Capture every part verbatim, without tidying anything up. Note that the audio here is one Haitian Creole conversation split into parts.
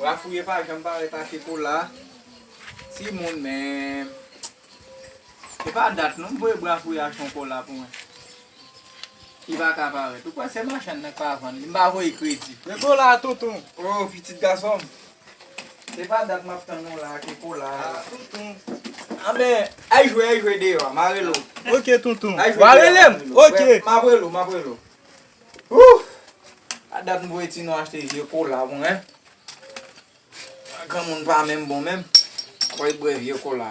Bwa Fouye pa janm parèt achte kola. Timoun, men. E pa dat non, m voye Bwa Fouye achte yon kola pou mwen. Li pa ka parèt. Ou kwè se machann nan k pa vann li? M pa voye kredi. Men kola a, tonton. Oh, pitit gason m. Se pa dat m ap tann ou la, ke kola a. Ah, tonton. Anben, al jwe, al jwe deyò a, m a rele w. Ok, tonton. Al jwe deyò a, m a rele w. W a rele m? Ok. M ap rele w, m ap rele w. Ooh! A dat m voye Tino achte vye kola pou mwen. Granmoun pa menm bon menm. Apre bwè vye kola.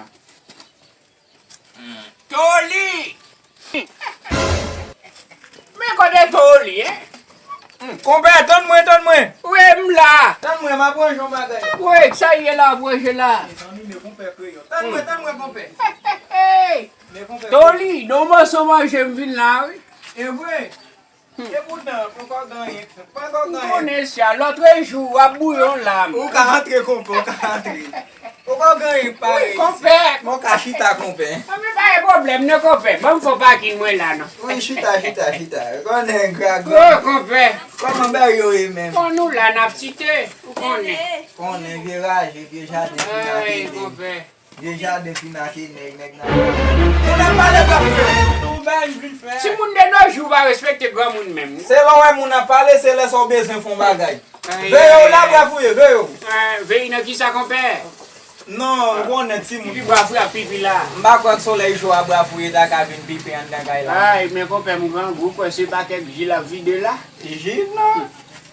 Toli! Men kote Toli, en? Hmm, konpè, tann mwen, tann mwen. Wi, m la. Tann mwen, m ap ranje yon bagay. Wi, sa ye la, ap ranje la. Mezanmi, men konpè kreyòl. Tann mwen, tann mwen, konpè. Hey, hey, hey. Men konpè Toli, kreyòl. Don mòso manje m vin la, wi. E vre? Epoutan, poko gen anyen k fèt. Poko gen anyen. M konnen sa. Lòtrejou, w ap bouye yon lam. Ou ka antre, konpè, ou ka antre. Poko gen anyen k parèt isit. Wi, konpè. Mwen ka chita, konpè. Anben, pa gen pwoblèm, non, konpè. Ban m fè pakin mwen la, non. Wi, chita, chita, chita. Konnen, gra, gra. Wi, konpè. Kòman bagay yo ye menm? Bon, nou la, n ap tite. Ou konnen. Konnen, vye raje, vye jaden, vye raje, konpè. Vye jaden fin ake nèg, nèg nan. Moun ap pale, Bwa Fouye. Timoun de nos jours pa respekte granmoun menm. Se lè w wè moun ap pale, se lè sa w bezwen fè yon bagay. Ay, veye w la, ay, Bwa Fouye, veye w. Ay, veye nan kisa, konpè? Non, ou konnen timoun. Epi Bwa Fouye ap pipi la. M pa kwè ak solèy cho a Bwa Fouye ta ka vin pipi anndan kay la. Ay, men konpè, m grangou, kwè se pa kèk ji l ap vide la. Ji, non.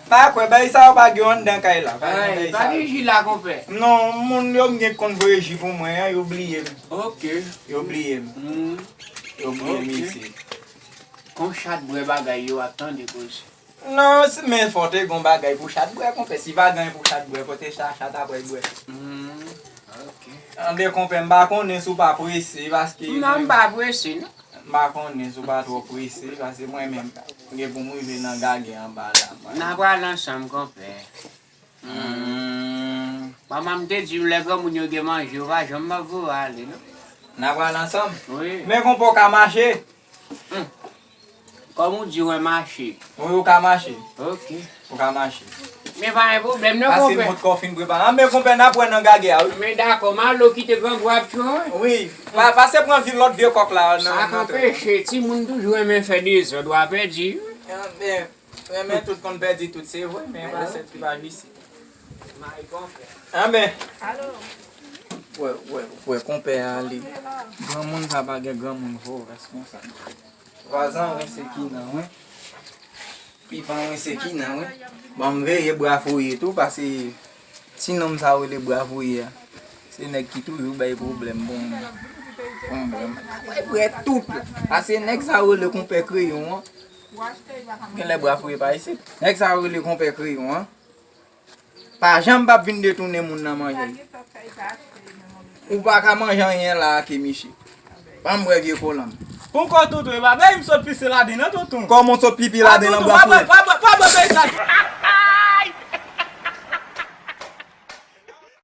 Pa kwè, bagay sa yo pa gen anndan kay la. Pa gen bagay sa yo. Ay, pa gen ji la, konpè. Non, moun yo m gen k konn voye ji pou mwen an, yo bliye m. Ok. Yo bliye m. Hmm. Yo bliye m isit. Ok. Kon chat bwè bagay yo ap tande koze. Non, si, men fò te gon bagay pou chat bwè, konpè. Si pa gen pou chat bwè, kote sa chat ap bwè? Hmm. Ok. Anben, konpè, m pa konnen si w pa prese, paske... Non, m pa prese, non. M pa konnen si w pa twò prese, paske mwen menm, m gen pou m rive nan gagè anba la. N a pral ansanm, konpè. Hmm. Manman m te di m, lè granmoun yo gen manje, yo pa janm ap voye ale, non. N a pral ansanm? Wi. Men konpè, w ka mache? Hmm. Kòm ou di, w mache. Wi, ou ka mache. Ok. Ou ka mache. Men pa gen pwoblèm, non, konpè. Pase mont kò fin prepare. Anben, konpè, n ap wè nan gagè a, wi. Men dakò, m ale kite grangou ap tchwe. Wi. Pa, pase pran vye lòt vye kòk la, nan, nan tren. Sa k anpeche, timoun toujou renmen fè dezòd, w a pèdi. Anben, renmen tout konn pèdi tout, se vre, men pa sèt ki pa visye. Anben. Wè, wè, wè, konpè a ale. Granmoun sa pa gen granmoun vre, res konsa. Vwazan, wen se ki nan, wen. Pipan, wen se ki nan, wen. Ban m veye Bwa Fouye tou, pase ti nonm sa yo rele Bwa Fouye a. Se nèg ki toujou bay pwoblèm pou m. Pou m, pou m. Bay prè tout. Pase nèg sa yo rele konpè Kreyon an. Genlè Bwa Fouye pa isit. Nèg sa yo rele konpè Kreyon an. Pa janm p ap vin detounen moun nan manje l. Ou pa ka manje anyen la ake misye. Ban m bwè vye kola m. Poukò tonton, e pa bagay m sot pise ladan nan tonton. Kòman w sot pipi ladan nan Bwa Fouye? Pa bwè, pa bwè, pa bwè bagay sa.